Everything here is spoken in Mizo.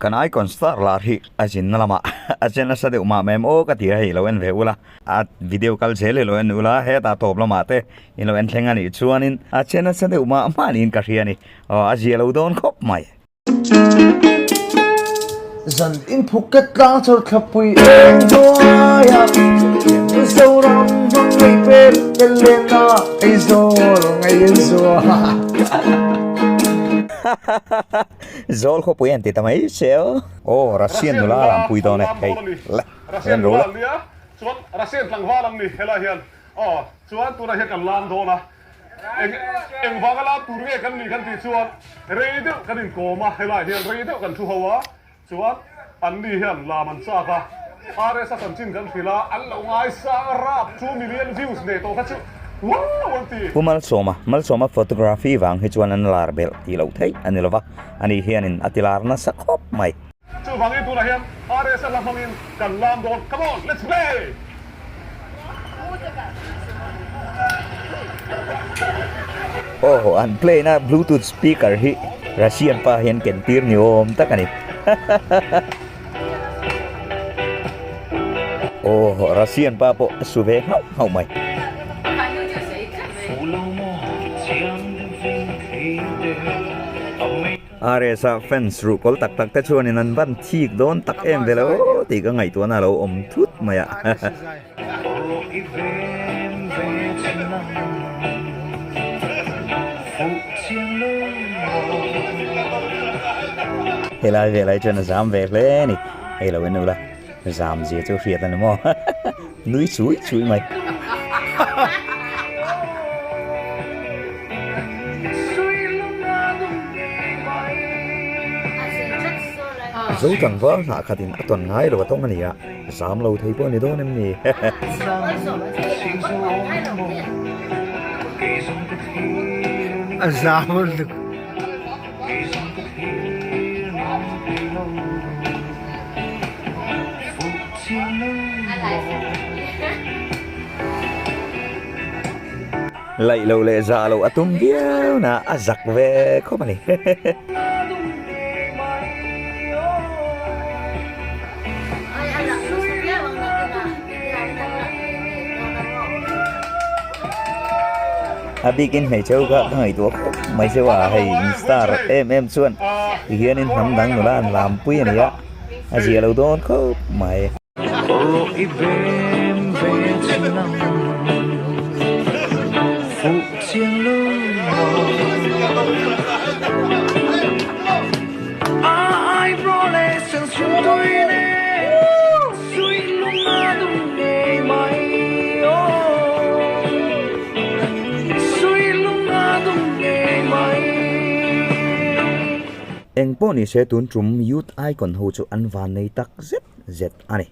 Kan icon star lar hi a zinna lamah a che nasa deuh mah mem aw ka ti a hei lo en ve ula a video kal zel hi lo en ula hetah tawp lamah te in lo en thleng a nih chuanin a che nasa deuh mah mah niin ka hria a ni aw a zia lo dawn khawp mai. Zan in Phuket tlang chawr thlapui eng hnuaia Mizoram hmang ngei pel tel lenna Aizawl ngei zual. Zawl khawpui an ti ta mai che aw. Aw Russian nula a lampui dawn e hei le Russian nula an nia chuan Russian tlangval ang ni helai hian aw chuan tunah hian kan lam dawn a eng engvanga lam tur nge kan nih kan tih chuan rei deuh kan inkawm a helai hian rei deuh kan thu ho a chuan an ni hian lam an chak a RS a chanchin kan hrilh a an lo ngaisang a rap 2 million views nei tawh kha chu wow an ti. Pu Malsawma, Malsawma photography vang hi chuan an lar belh tih loh theih a ni lova, ani hianin a ti lar nasa khawp mai. Chuvangin tunah hian RS a hla hmangin kan lam dawn, come on, let's play! Aw, an play na bluetooth speaker hi Russian pa hian ken tir ni awm tak a ni. Aw, Russian pa pawh a su ve nghauh nghauh mai. RS-a fans ruhkawl tak tak te chuanin an van thik dawn tak em ve lo tih ka ngaihtuahna a lo awm thut mai a. Helai velai chuan a zam ve hle a ni. Hei lo en ula, zam zia chu hriat a ni maw? Nui chui chui mai. Zo tlangval hnah khatin a tawn ngai lo a tawng a ni a, zam lo thei pawh a ni dawn em ni? Laih lo leh zah lo a tum viau na a zak ve khawp a ni. A bikin hmeichhe ho kha ka ngaihtuah khawp mai che a hei in star em em chuan tihianin hnam dang nula an lampui a ni a. A zia lo dawn khawp mai. Engpawh ni se tun tum Youth Icon ho chu an van nei tak zet zet a ni.